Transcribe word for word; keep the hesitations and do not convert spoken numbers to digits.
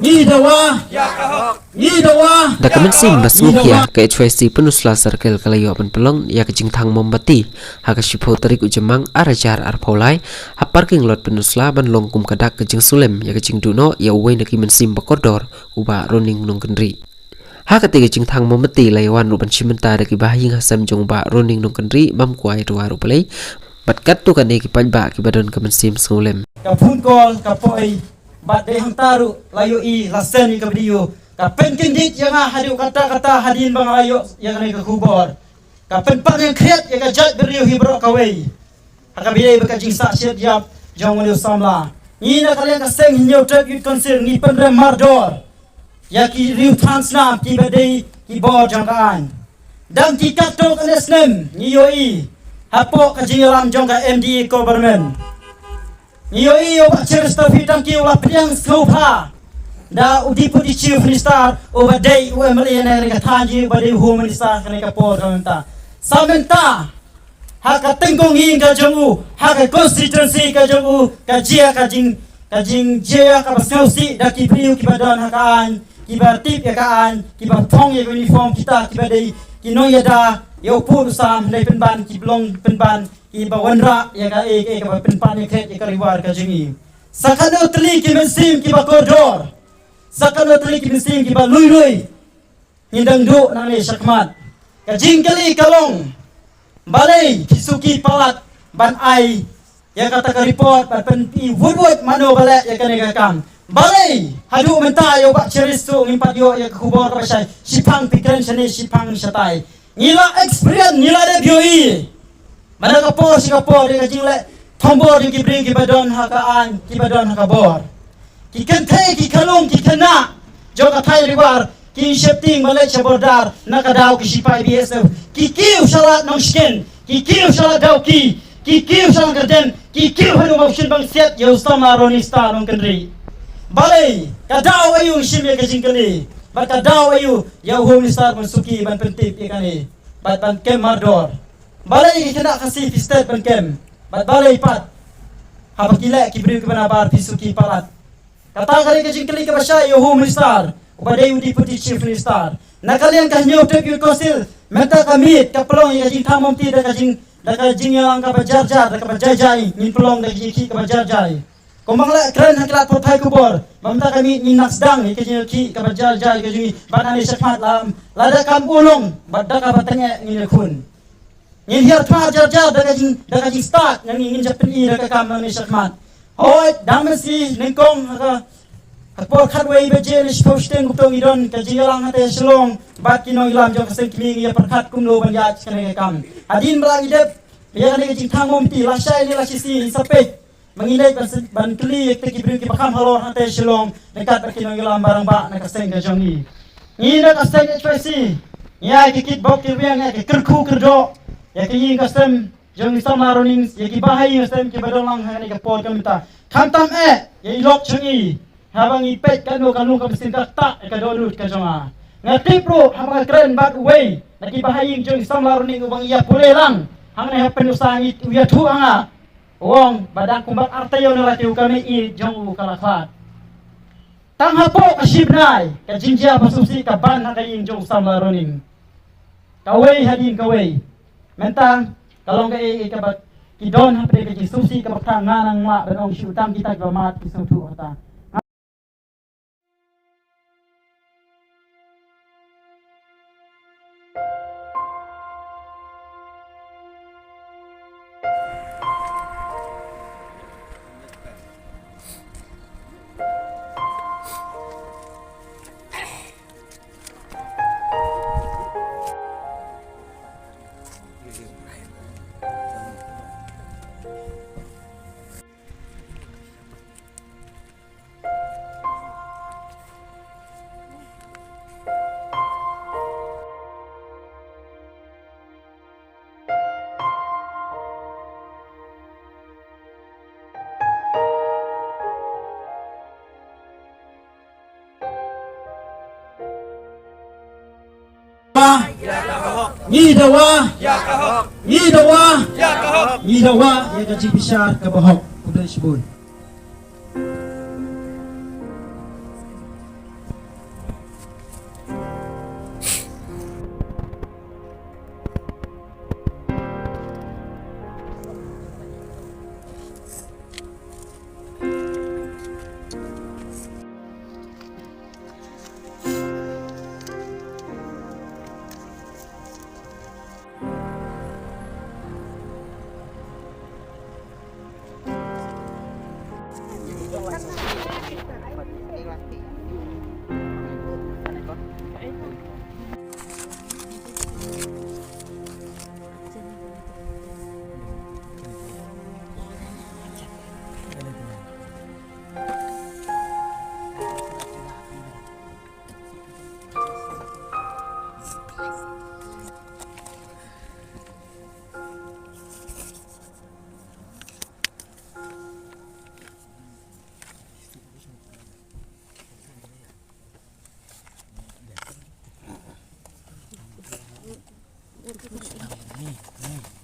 Ngi dawa. Ngi dawa. Da ka mynsiem ba sngewkhia, ka H Y C Pynursla Circle ka la ïoh ban pynlong ïa ka jingthang mombati ha ka shiphew tarik u Jymmang ar hajar arphew lai ha parking lot Pynursla, ban long kum ka dak ka jingsngewlem ïa ka jingduh noh ïa uwei na ki mynsiem ba kordor, u Bah Roning Nongkynrih. Ha katei ka jingthang mombati la ïa wan ruh ban shim bynta da ki bahaïing hasem jong u Bah Roning Nongkynrih, Mam Kwai Rua Ruh Blei, bad katto katne ki paidbah kiba don ka mynsiem sngewlem. Ka phone call ka poi, bad dei hangta ruh la ïohi, la send ïa ka video. Ka pynkyndit ïa nga haduh katta katta hadien ba nga la ïoh ïa kane ka khubor. Ka pynpang ïa khriat ïa ka jaitbynriew hi baroh kawei. Ha kaba ïadei bad ka jingsah shitrhem jong une u samla, ngi na ka liang ka seng Hynñiewtrep Youth Council ngi pynrem mardor ïa ki riew thaw snam kiba dei ki bor jong ka aiñ. Dang ki katto katne snem ngi ïohi hapoh ka jingïalam jong ka M D A government. Ngi ïohi ïa u Bah Cheristerfield Tangkhiew u la pdiang sngewbha da u Deputy Chief Minister uba dei u M L A na ka thaiñ jong ngi, uba dei u Home Minister kane ka por ka mynta. Sa mynta ha ka tyngkong ïing ka jong u, ha ka constituency ka jong u, ka jia ka jing, ka jingjia kaba sngewsih da ki briew kiba don ha ka aiñ, kiba tip ïa ka aiñ, kiba phong ïa ka uniform, kita kiba dei ki nongïada ïa u pud u sam, hynrei pynban ki long pynban kiba wanrah ïa kaei kaei kaba pynpang ïa ka, ïa ka reward ka jong ngi. Sa katno tylli ki mynsiem kiba kordor, sa katno tylli ki mynsiem kiba lui lui ngin dang duh nangne shakhmat. Ka jingkylli ka long, balei phi suki palat ban ai ïa kata ka report, ban pyni wut wut mano ba leh ïa kane ka kam? Balei haduh mynta ïa u Bah Cheristerfield ngim pat ïoh ïa ka khubor kaba shai, shiphang phi kren shane, shiphang shatai? Ngi la experience, ngi la dep ïohi. Mynta ka por sha ka por, ïa ka jingleh thombor jong ki briew kiba don ha ka aiñ, kiba don ha ka bor. Ki kynthei, ki khyllung, ki khynnah jong ka thaiñ Ri Bhoi ki sheptieng ban leit sha border na ka daw ki shipai B S F. Ki kiew sha lad Nongshken, ki kiew sha lad Dawki, ki kiew sha lad Kyrdem, ki kiew haduh Mawshynrut ban siat ïa u samla Roningstar Nongkynrih. Balei, ka daw aïu, shim ïa ka jingkylli. Bad ka daw aïu ïa u Home Minister ban suki ban pyntip ïa kane, bad ban kem mardor? Balei ki khynnah Khasi phi stet ban kem? Bad balei pat haba ki leh ki briew kiba nabar phi suki palat? Kata ka dei ka jingkylli kaba shai ïa u Home Minister uba dei u Deputy Chief Minister. Na ka liang ka Hynñiewtrep Youth Council, mynta ka miet ka pynlong ïa ka jingthang mombati da ka jing, da ka jingïalang kaba jar jar, da kaba jai jai, ngin pynlong da ka jingkhih kaba jar jai. Kumba nga la kren ha ki lad pathai khubor, mynta ka miet ngin nang sdang ïa ka jingkhih kaba jar jai ka jong ngi, bad nangne shakhmat la, lada kam u long bad da kaba tyngeh ngin ïakhun. Ngin hiar thma jar jar da ka jing, da ka jingstad, ngin, ngin jop pyni da ka kam nangne shakhmat. Hooid, dang mynsiem nyngkong ha ka, ha ka por khatwei baje ne shiphew shiteng kumto ngi don ka jingïalang hangtei Shillong bad ki nongïalam jong ka seng kmie, ngi ïa pyrkhat kumno ban ïaid kane ka kam. Hadien ba la ngi dep ïa kane ka jingthang mombati, lashai ne lashisngi sa peit ma ngi leit ban, ban kylli ïa kita ki briew kiba kham halor hangtei Shillong ryngkat bad ki nongïalam barangbah na ka seng ka jong ngi. Ngi na ka seng H Y C ngi ai ki kit bok kit wiang, ïa ki kyrkhu kyrdoh ïa ki ïing ki sem jong i samla Ronings, ïa ki bahaïing sem kiba don lang ha kane ka por ka mynta. Khamtam eh ïa i lok jong i, haba ngi peit katno ka lung ka mynsiem ka ktah ïa ka dohnud ka jong nga. Nga tip ruh haba nga kren bad uwei na ki bahaïing jong i samla Ronings uba ngi ïa pule lang hangne ha Pynursla, ngi, u ïathuh ha nga, u ong ba dang kumba ar taïew na la ki, u ka mei i jong u ka la khlad. Tang hapoh ka shi bnai ka jingjia ba sngewsih ka ban ha ka ïing jong u samla Ronings. Kawei hadien kawei. Mynta ka long kaei kaei kaba ki don hapdeng ka jingsngewsih kaba kata, nga nang mah ban ong shuh, tang kita kiba mad ki sngewthuh kata. Ngi dawa. Ngi dawa. Ngi dawa ïa ka jingbishar kaba hok. Khublei shibun. Ni, ni.